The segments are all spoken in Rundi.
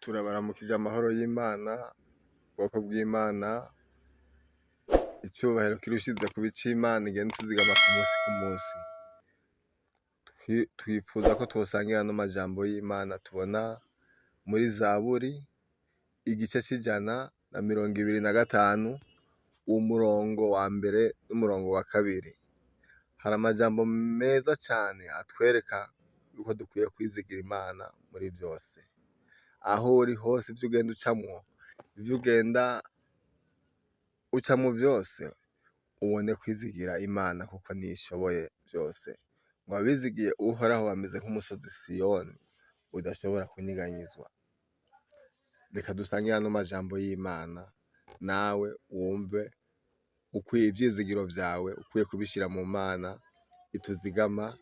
Turabaramukije amahoro y'Imana, ubwoko bw'Imana, icubahiro kirushize kuba ic'Imana igenda ituzigama ku musi ku musi. Twifuza ko twosangira ano majambo y'Imana tubona muri Zaburi, igice c'125, umurongo wa mbere n'umurongo wa kabiri. Hari amajambo meza cane atwereka yuko dukwiye kwizigira Imana muri vyose. Aho uri hose ivyo ugenda ucamwo, ivyo ugenda ucamwo vyose, ubone kwizigira Imana kuko niyo ishoboye vyose. Ngo abizigiye Uhoraho bameze nk'umusozi Siyoni udashobora kunyeganyezwa. Reka dusangire ano majambo y'Imana, nawe wumve ukwiye ivyizigiro vyawe ukwiye kubishira mu Mana ituzigama,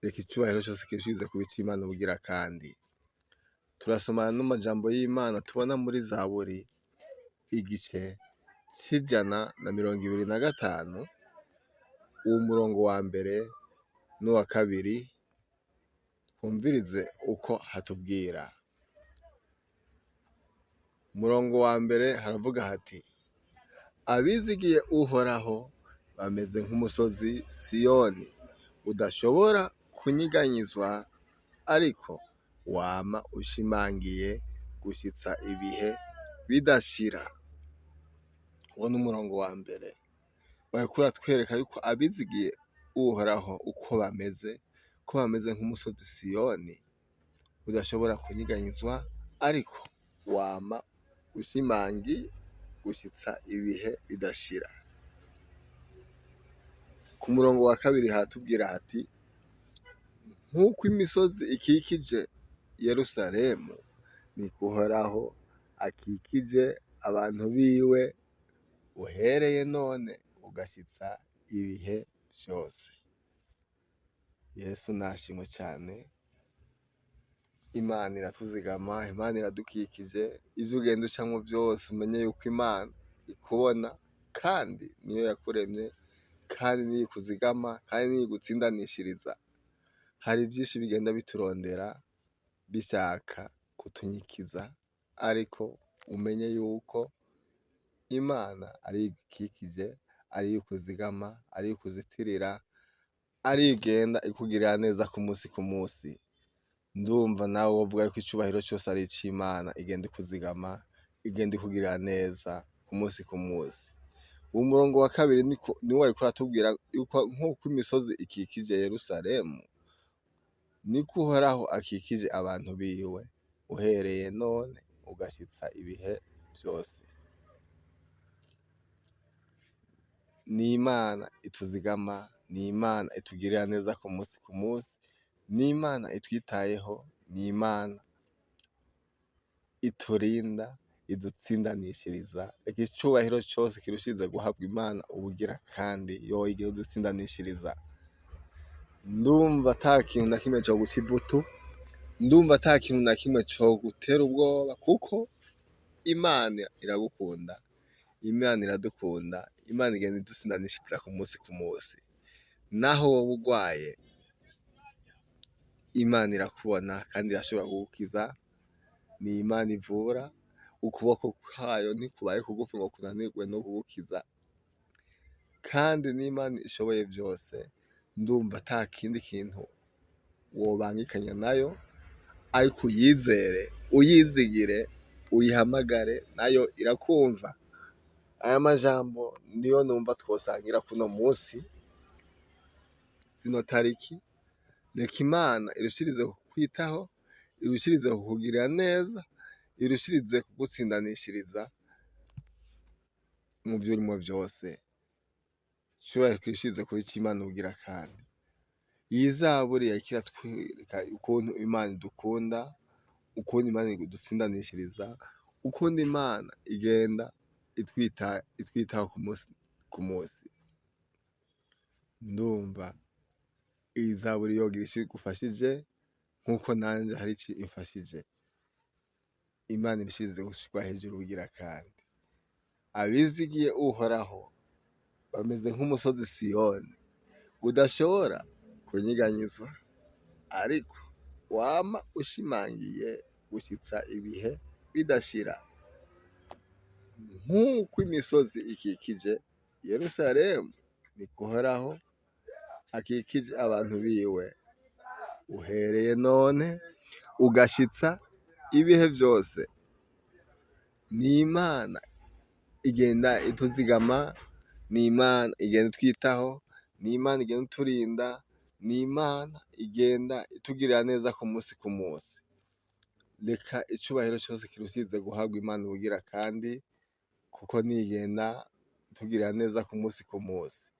reka icubahiro cose kirushirize kuba ic'Imana ubugira kandi. Turasomana n'amajambo y'Imana tubona muri Zaburi, igice c'125, umurongo wa mbere n'uwa kabiri, twumvirize uko hatubwira. Umurongo wa mbere haravuga hati: abizigiye Uhoraho bameze nk'umusozi Siyoni udashobora kunyiganyizwa, ariko wama ushimangiye gushitsa ibihe bidashira. Uwo ni umurongo wa mbere. Bariko uratwereka yuko abizigiye Uhoraho uko bameze, ko bameze nk'umusozi Siyoni udashobora kunyiganyizwa, ariko wama ushimangiye gushitsa ibihe bidashira. Ku murongo wa kabiri haratubwira hati: nk'uko imisozi ikikije Yerusalemu, niko Uhoraho akikije abantu biwe uhereye none ugashitsa ibihe vyose. Yesu nashimwe cane. Imana iratuzigama, Imana iradukikije, ivyo ugenda ucamwo vyose umenye yuko Imana ikubona, kandi niyo yakuremye, kandi niyo ikuzigama, kandi niyo igutsindanishiriza. Hari vyinshi bigenda biturondera bishaka kutunyikiza, ariko umenye yuko Imana ariyo igukikije, ariyo ikuzigama, ariyo ikuzitirira, ariyo igenda ikugirira neza ku musi ku musi. Ndumva nawe wovuga yuko icubahiro cose ari ic'Imana igenda ikuzigama, igenda ikugirira neza ku musi ku musi. Uwo murongo wa kabiri niwo wariko uratubwira yuko nk'uko imisozi ikikije Yerusalemu, niko Uhoraho akikije abantu biwe, uhereye none ugashitsa ibihe vyose. Ni Imana ituzigama, ni Imana itugirira neza ku musi ku musi, ni Imana itwitayeho, ni Imana iturinda, idutsindanishiriza. Reka icubahiro cose kirushirize guhabwa Imana ubugira kandi yoyo igihe idutsindanishiriza. Ndumva ata kintu na kimwe coguca ivutu, ndumva ata kintu na kimwe cogutera ubwoba, kuko Imana iragukunda, Imana iradukunda, Imana igenda idutsindanishiriza ku musi ku musi. Naho woba urwaye, Imana irakubona kandi irashobora kugukiza. Ni Imana ivura, ukuboko kwayo ntikubaye kugufi ngo kunanirwe no kugukiza. Kandi ni Imana ishoboye vyose, ndumva ata kindi kintu wobangikanya nayo, ariko uyizere, uyizigire, uyihamagare, nayo irakumva. Aya majambo niyo numva twosangira kuno musi, zino tariki. Reka Imana irushirize kukwitaho, irushirize kukugirira neza, irushirize kugutsindanishiriza mu vyo urimwo vyose. Icubahiro kirushirize kuba ic'Imana ubugira kandi. Iyi zaburi yariko iratwereka ukuntu Imana idukunda, ukuntu Imana idutsindanishiriza, ukuntu Imana igenda itwitaho ku musi ku musi. Ndumva iyi zaburi yogira ico igufashije nkuko nanje hari ico imfashije. Imana irushirize gushirwa hejuru ubugira kandi. Abizigiye Uhoraho bameze nk'umusozi Siyoni udashobora kunyiganyizwa, ariko wama ushimangiye gushitsa ibihe bidashira. Nk'uko imisozi ikikije Yerusalemu, niko Uhoraho akikije abantu biwe, uhereye none ugashitsa ibihe vyose. Ni Imana igenda ituzigama, ni Imana igenda itwitaho, ni Imana igenda iturinda, ni Imana igenda itugirira neza ku musi ku musi. Reka icubahiro cose kirushirize guhabwa Imana ubugira kandi, kuko niyo igenda itugirira neza ku musi ku musi.